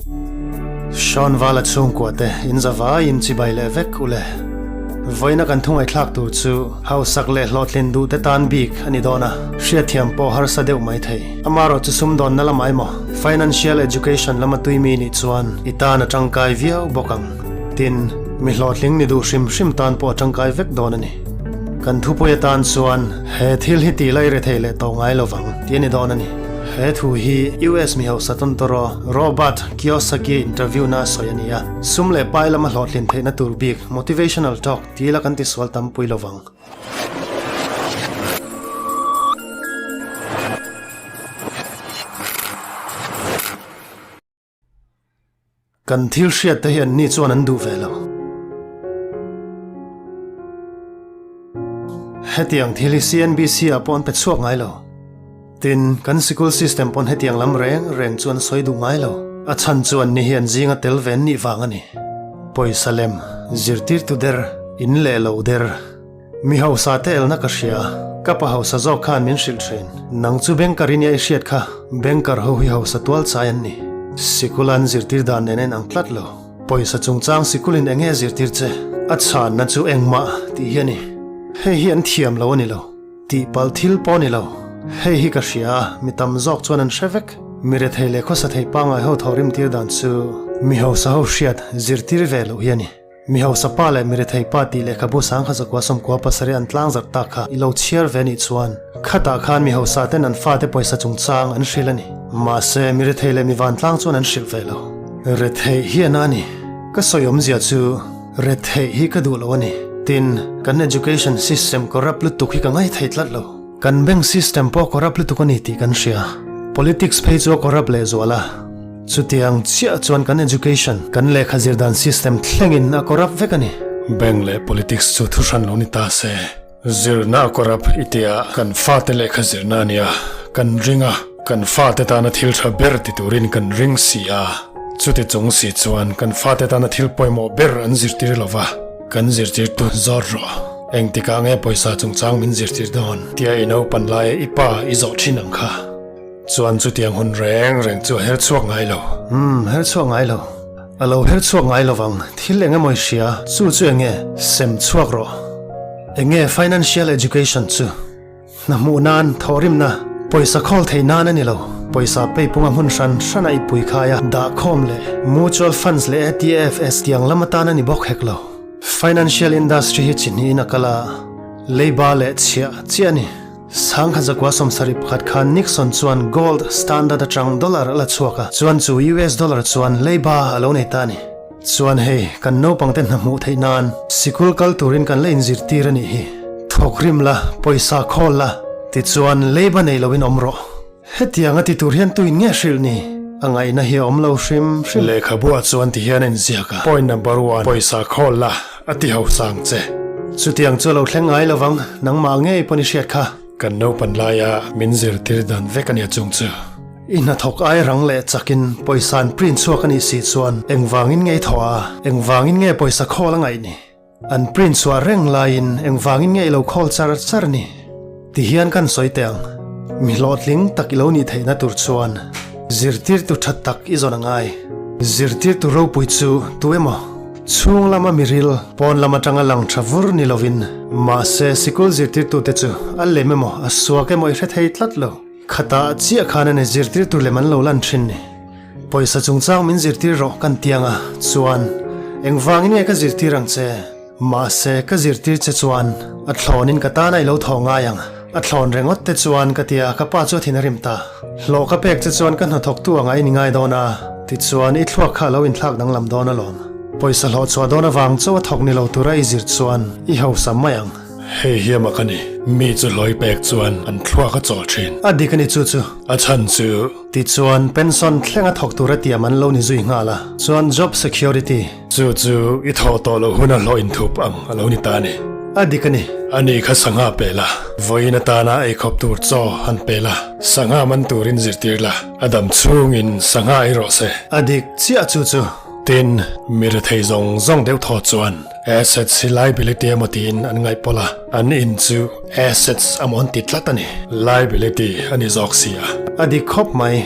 Sean Vala chhungkua te in zavaiin chibai leh vek u le. Vawiina kan thungaihthlak tur chu hausak leh hlawhtlin duh te tan bik a ni dawn a, hriatthiam pawh harsa deuh mai thei. Amaherawh chu sumdawnna lamah emaw financial education lama tui mi nih chuan i tan a tangkai viau bawk ang. Tin, mi hlawhtling ni duh hrim hrim tan pawh a tangkai vek dawn a ni. Kan thupui atan chuan he thil hi tih lai rethei leh tawh ngai lovang tih a ni dawn a ni. He thu hi US mi hausa tawntaw Robert Kiyosaki interview na a sawi a ni a, sum leh pai lama hlawhtlin theihna tur bik motivational talk tih la kan tisual tam pui lovang. Kan thil hriat te hi an ni chuan an duh ve lo. Hetiang thil hi CNBC ah pawh an pe chhuak ngai lo. Tin, kan sikul system pawn hetiang lam reng reng chu an sawi duh ngai lo. A chhan chu an ni hi an zinga tel ve an nih vang a ni. Pawisa lem, zirtirtu der, in leh lo der. Mi hausa te elna ka hria, ka pa hausa zawk khan min hrilh thin. Nang chu banker i nia i hriat kha, banker ho hi hausa tual chai an ni. Sikul an zirtir dan nen a inang tlat lo. Pawisa chungchang sikulin eng nge zirtir che? A chhanna chu engmah tih hi a ni. Hei hi an thiam lo a ni lo. Tihpalh thil pawh a ni lo. Hei hi ka hria a, mi tam zawk chuan an hre vek. Mi rethei leh khawsa thei pangngai ho thawhrim tir dan chu mi hausa ho hriat zirtir ve loh hi a ni. Mi hausa pa leh mi rethei pa tih lehkhabu sangkhat zakua sawmkua pasarih an tlang zarh tak kha i lo chhiar ve nih chuan khatah khan mi hausa ten an fate pawisa chungchang an hrilh a ni. Mahse, mi rethei leh mi vantlang chuan an hrilh ve lo. Retheih hi a na a ni. Ka sawi awmzia chu retheih hi ka duh lo a ni. Tin, kan education system corrupt lutuk hi ka ngaithei tlat lo. Kan bank system pawh corrupt lutuk a ni tih kan hria. Politics phei chu a corrupt lehzual a. Chutiang chiah chuan kan education, kan lehkha zir dan system thlengin a corrupt vek a ni. Bank leh politics chu thuhran lo ni ta se. Zirna a corrupt i tia kan fate lehkha zirna a nia, kan ring a, kan fate tana thil tha ber ti turin kan ring si a. Chuti chung si chuan kan fate tana thil pawimawh ber an zirtir lo va, kan zirtirtu zawt rawh. Engtikah nge pawisa chungchang min zirtir dawn? Tia i naupan laia i pa i zawh thin ang kha. Chuan chutiang hun reng reng chu a her chhuak ngai lo. Umm, her chhuak ngai lo. A lo her chhuak ngai lovang. Thil eng emaw i hria, chu chu eng nge? Sem chhuak rawh. Eng nge financial education chu? Hna hmuh nan, thawhrimna, pawisa khawl theih nan a ni lo. Pawisa peipunga hmun hran hrana i pui khai a, dahkhawm leh mutual funds leh ETFs tiang lam atan a ni bawk hek lo. Financial industry hi chi hnihin a kal a, leiba leh chhiah chiah a ni. Sangha zakua sawmsarih pakhat khan Nixon chuan gold standard atang dollar a la chhuak a, chuan chu US dollar chuan leiba a lo nei ta a ni. Chuan hei, kan naupangte hna hmuh theih nan sikul kal turin kan la inzirtir a nih hi. Thawk rim la, pawisa khawl la, tichuan leiba nei loin awm rawh. Hetiang a ti tur hian tuin nge hrilh ni? A ngaihna hi a awm lo hrim hrim. Lehkhabu ah chuan ti hian a inziak a, Point number one, pawisa khawl la, a ti ho sang che. Chutiang chu a lo thleng ngai lovang, nangmah ngei pawn i hriat kha. Kan naupan laia min zirtir dan vek a nia chung chu. I hnathawk ai rang leh chakin pawisa an print chhuak a nih si chuan engvangin nge i thawh a, engvangin nge pawisa khawl a ngaih ni? An print chhuah reng laiin engvangin nge i lo khawl char char ni? Ti hian kan sawi teh ang. Mi hlawhtling tak i lo nih theihna tur chuan zirtirtu tha tak i zawn a ngai. Zirtirtu ropui chu tu emaw? Chhung lama miril, pawn lam atanga lang tha vur ni lovin. Mahse sikul zirtirtute chu a lem emaw a suak emaw i hre thei tlat lo. Khatah chiah khan a ni zirtirtu lem an lo lan thin ni. Pawisa chungchang min zirtir rawh kan tiang a, chuan engvangin nge ka zirtir ang che? Mahse ka zirtir che chuan a thlawnin ka tana i lo thaw ngai ang. A thlawn ringawt te chuan ka tia ka pa chu a thin a rim ta. Hlawh ka pek che chuan ka hnathawktu anga i ni ngai dawn a, tichuan i thluak kha a lo inthlak danglam dawn alawm. Pawisa hlawh chhuah dawn avang chauh a thawk ni lo tura i zir chuan i hausa mai ang. Hei hi a mak a ni, mi chu hlawi pek chuan an thluak a chawl thin. A dik a ni chu chu. A chhan chu. Tichuan, pension thleng a thawk tura tiam an lo ni zui nghal a, chuan job security. Chu chu i thawh tawh loh hun a hlawh inthup ang a lo ni ta a ni. A dik a ni. Ani kha sangha pe la, vawiin atana eikhawp tur chaw han pe la, sangha man turin zirtir la, a dam chhungin sangha ei rawh se. A dik chiah chu chu. Tin, mi rethei zawng zawng deuh thaw chuan assets hi liability emaw tiin an ngaih pawlh a, an in chu assets amaw an ti tlat a ni. Liability a ni zawk si a. A dik khawp mai.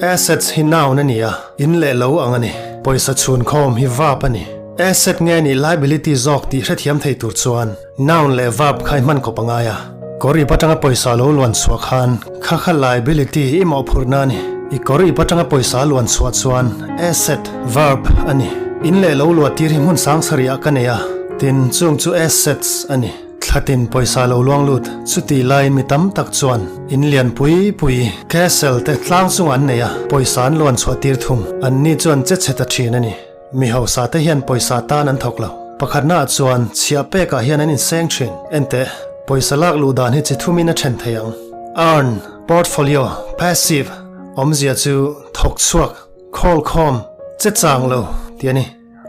Assets hi noun a ni a, in leh lo ang a ni. Pawisa chhun khawm hi verb a ni. Asset nge nih liability zawk tih hrethiam thei tur chuan noun leh verb kha i hman kawp a ngai a. Kawr ip atanga pawisa lo luan chhuah khan kha kha liability i mawhphurhna a ni. I kawr ip atanga pawisa luan chhuah chuan asset, verb, a ni. In leh lo luah tir hi hmun sang sarih ah ka nei a, tin chung chu assets a ni. Thlatin pawisa lo luang lut, chutih laiin mi tam tak chuan in lian pui pui, castle, te tlang chungah an nei a, pawisa an luan chhuah tir thung. Anni chuan che chhe ta thin a ni. Mi hausa te hian pawisa tan an thawk lo. Pakhatnaah chuan chhiah pekah hian an inseng thin. Enteh, pawisa lak luh dan hi chi thumin a then thei ang. Earn, portfolio, passive, awmzia chu thawk chhuak, khawl khawm, che chang lo tih a ni.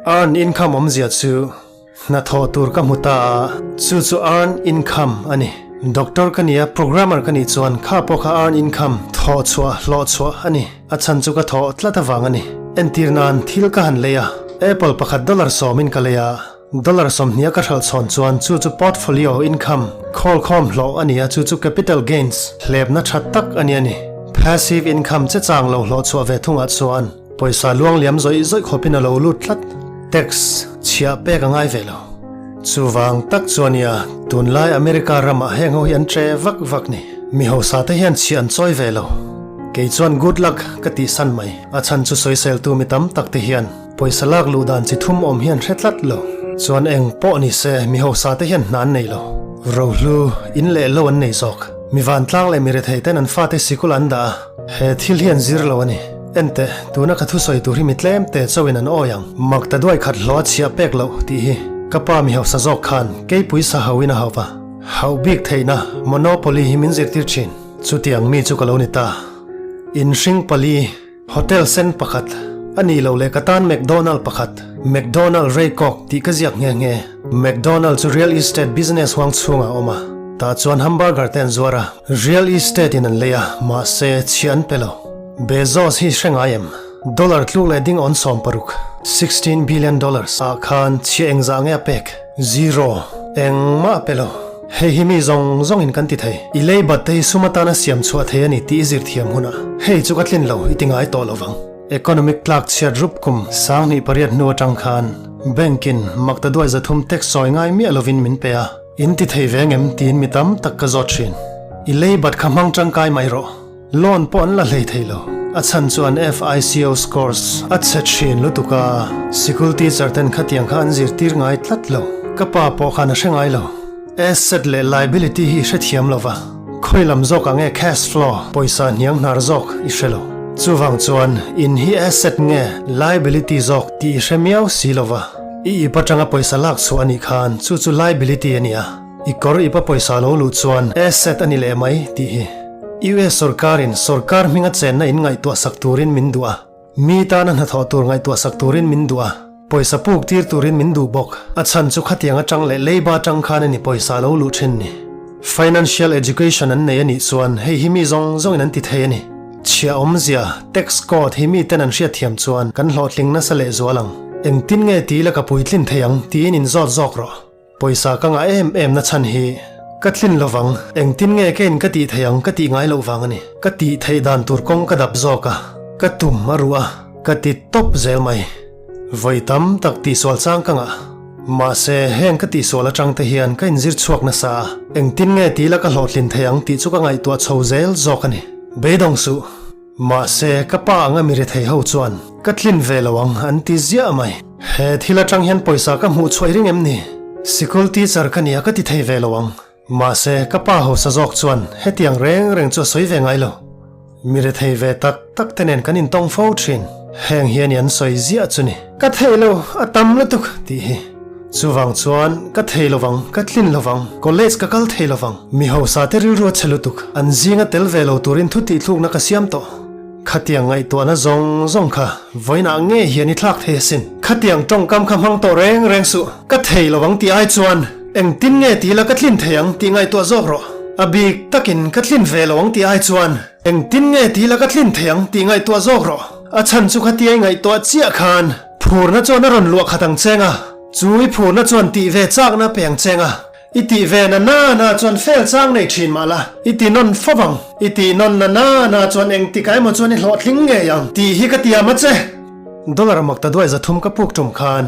Earn income awmzia chu. Hnathawh tur ka hmu ta a, chu chu earn income a ni. Doctor ka nia, programmer ka nih chuan kha pawh kha earn income, thawh chhuah, hlawh chhuah a ni. A chhan chu ka thawh tlat avang a ni. Entir nan thil ka han lei a, Apple pakhat dollar sawmin ka lei a, dollar sawmhnia ka hralh chhawn chuan chu chu portfolio income, khawl khawm hlawh a ni a, chu chu capital gains, hlepna tha tak a ni a ni. Passive income che chang lo hlawh chhuah ve thungah chuan, Pawisa luang liam zawih zawih khawpin a lo lut tlat. Tax chhiah pek a ngai ve lo. Chuvang tak chuan nia, tunlai America ramah heng ho hi an che vak vak ni. Mi hausa te hian chhiah an chawi ve lo. Kei chuan good luck ka tih san mai. A chhan chu sawiseltu mi tam tak te hian pawisa lak luh dan chi thum awm hian hre tlat lo. Chuan eng pawh ni se mi hausa te hian hna an nei lo. Rohlu, in leh lo an nei zawk. Mi vantlang leh mi rethei ten an fate sikul an dah a, he thil hi an zir lo a ni. Enteh, tuna ka thusawi tur hi mi tlem te chauhin an awi ang. Mak ta duai khat hlawh a chhiah pek loh tih hi ka pa mi hausa zawk khan keipui sa hauhin a hauh va. Hauh bik theihna, monopoly, hi min zirtir thin. Chutiang mi chu ka lo ni ta. Inhring pali, hotel sen pakhat, a nih loh leh ka tan McDonald pakhat, McDonald Raycock tih ka ziak nghe nghe. McDonald chu real estate business huang chhungah a awm a, tah chuan hamburger te an zuar a, real estate in an lei a, mahse chhiah an pe lo. Bezos hi hre ngai em? Dollar tluk leh ding awn 16, 16 billion dollars, ah khan chhiah engzah nge a pek? Zero. Engmah a pe lo. Hei hi mi zawng zawng in kan ti thei. I lei bat te hi sum atana siam chhuah thei a ni tih i zir thiam hunah hei chu ka tlin lo i ti ngai tawh lo vang. Economic tlak chhiat rup kum 2008 hnu atang khan bank in makta duai 300 tax sawi ngai miah lovin min pe a. In ti thei ve ngem tiin mi tam tak ka zawt thin. I lei bat kha hmang tangkai mai rawh. Loan pawh an la hlei thei lo. A chhan chuan FICO scores a chhe thin lutuk a, sikul teacher ten khatiang kha an zirtir ngai tlat lo. Ka pa pawh khan a hre ngai lo. Asset leh liability hi i hrethiam lo va, khawi lam zawk ah nge cash flow, pawisa hniang hnar zawk, i hre lo. Chuvang chuan in hi asset nge liability zawk tih i hre miau si lo va, i ip atanga pawisa lak chhuah a nih khan chu chu liability a ni a. I kawr ipa pawisa lo luh chuan asset a ni leh mai tih hi. US sorkarin sorkar hminga chenna in ngaihtuah sak turin min duh a, mi tana hnathawh tur ngaihtuah sak turin min duh a, pawisa puk tir turin min duh bawk. A chhan chu khatiang atang leh leiba atang khan a ni pawisa lo luh thin ni. Financial education an nei a nih chuan hei hi mi zawng zawngin an ti thei a ni. Chhiah awmzia, tax code, hi miten an hriatthiam chuan kan hlawhtling nasa lehzual ang. Engtin nge ti ila ka puitlin thei ang tiin inzawt zawk rawh. Pawisa ka ngah em em na chhan hi ka tlin lovang, engtin nge ka in ka tih theih ang ka tih ngai loh vang a ni. Ka tih theih dan tur kawng ka dap zawk a, ka tum a ruh a, ka ti tawp zel mai. Vawi tam tak tihsual chang ka ngah. Mahse, heng ka tihsual atang te hian ka inzir chhuak nasa a, engtin nge tih la ka hlawhtlin theih ang tih chu ka ngaihtuah chho zel zawk a ni. Beidawng suh. Mahse, ka pa anga mi rethei ho chuan ka tlin ve lo ang an ti ziah mai. He thil atang hian pawisa ka hmuh chhuah i ring em ni? Sikul teacher ka nia ka ti thei ve lo ang. Mahse, ka pa hausa zawk chuan hetiang reng reng chu a sawi ve ngai lo. Mi rethei ve tak tak te nen kan intawng fo thin. Heng hian i an sawi ziah chu ni. Ka thei lo, a tam lutuk tih hi. Chuvang chuan ka thei lovang, ka tlin lovang, college ka kal thei lovang. Mi hausa te rilru a chhe lutuk, an zinga tel ve lo turin thu tihthlukna ka siam tawh. Khatiang ngaihtuahna zawng zawng kha vawiinah nge hian i thlak thei asin. Khatiang tawngkam kha hmang tawh reng reng suh, ka thei lovang tih ai chuan engtin nge ti ila ka tlin thei ang tih ngaihtuah zawk rawh. A bik takin ka tlin ve lo ang tih ai chuan engtin nge ti ila ka tlin thei ang tih ngaihtuah zawk rawh. A chhan chu khatia i ngaihtuah chiah khan. Phurna chuan a rawn luah khat ang cheng a, chu i phurna chuan tih ve chakna pe ang cheng a. I tih ve na na na chuan fel chang nei thin mah la, i ti nawn fo vang. I tih nawn na na na chuan engtikah emaw chuan i hlawhtling ngei ang tih hi ka tiam a che. Dollar mak ta duai zathum ka puk tum khan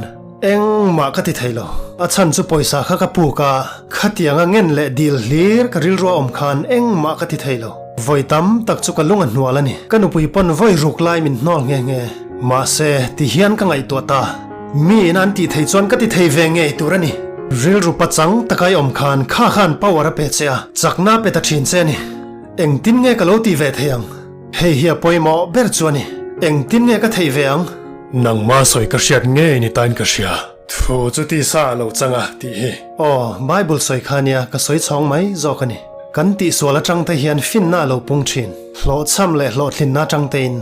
engmah ka ti thei lo. A chhan chu pawisa kha ka puk a, khatianga ngen leh dil hlir ka rilru a awm khan engmah ka ti thei lo. Vawi tam tak chu ka lung a hnual a ni. Ka nupui pawn vawi ruk lai min hnawl nghe nghe. Mahse, ti hian ka ngaihtuah ta. Mi in an tih thei chuan ka ti thei ve ngei tur a ni. Rilru pachang taka i awm khan kha khan power a pe che a, chakna a pe ta thin che a ni. Engtin nge ka lo tih ve thei ang? Hei hi a pawimawh ber chu a ni. Engtin nge ka theih ve ang? Nangma sawi ka hriat ngei ni tain ka hria. Thu chu tisa a lo chang a, tih hi. Aw, Bible sawi kha nia ka sawi chhawng mai zawk a ni. Kan tihsual atang te hian finna a lo pung thin. Hlawhchham leh hlawhtlinna atang tein.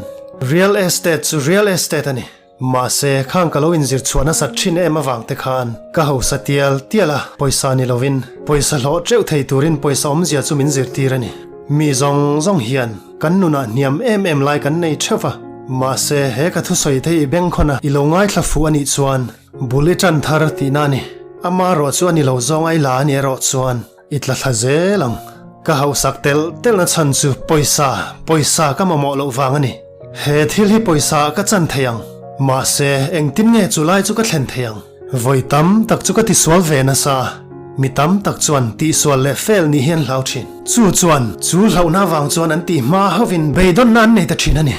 Real estate chu real estate a ni. Mahse, khang ka lo inzir chhuah nasat thin em avang te khan ka hausa tial tial a, pawisa ni lovin pawisa hlawh teuh thei turin pawisa awmzia chu min zirtir a ni. Mi zawng zawng hian kan nunah hniam em em lai kan nei theuh va, mahse he ka thusawi te i bengkhawn a i lo ngaithla fuh a nih chuan bul i tan thar tihna a ni. Ama erawh chu a ni lo zawng a i la a ni erawh chuan i tla thla zel ang. Ka hausak telh telhna chhan chu pawisa, pawisa ka mamawh loh vang a ni. He thil hi pawisa ah ka chan thei ang. Mahse, engtin nge chu lai chu ka thlen thei ang? Vawi tam tak chu ka tisual ve nasa a, mi tam tak chuan tihsual leh fel nih hi an hlau thin. Chu chuan, chu hlauhna avang chuan an tih hma hovin beidawnna an nei ta thin a ni.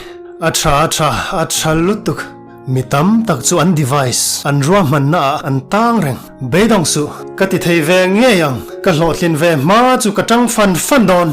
A tha, a tha, a tha lutuk. Mi tam tak chu an device, an ruahmanna ah an tang reng. Beidawng suh, ka ti thei ve ngei ang, ka hlawhtlin ve hma chu ka tang fan fan dawn.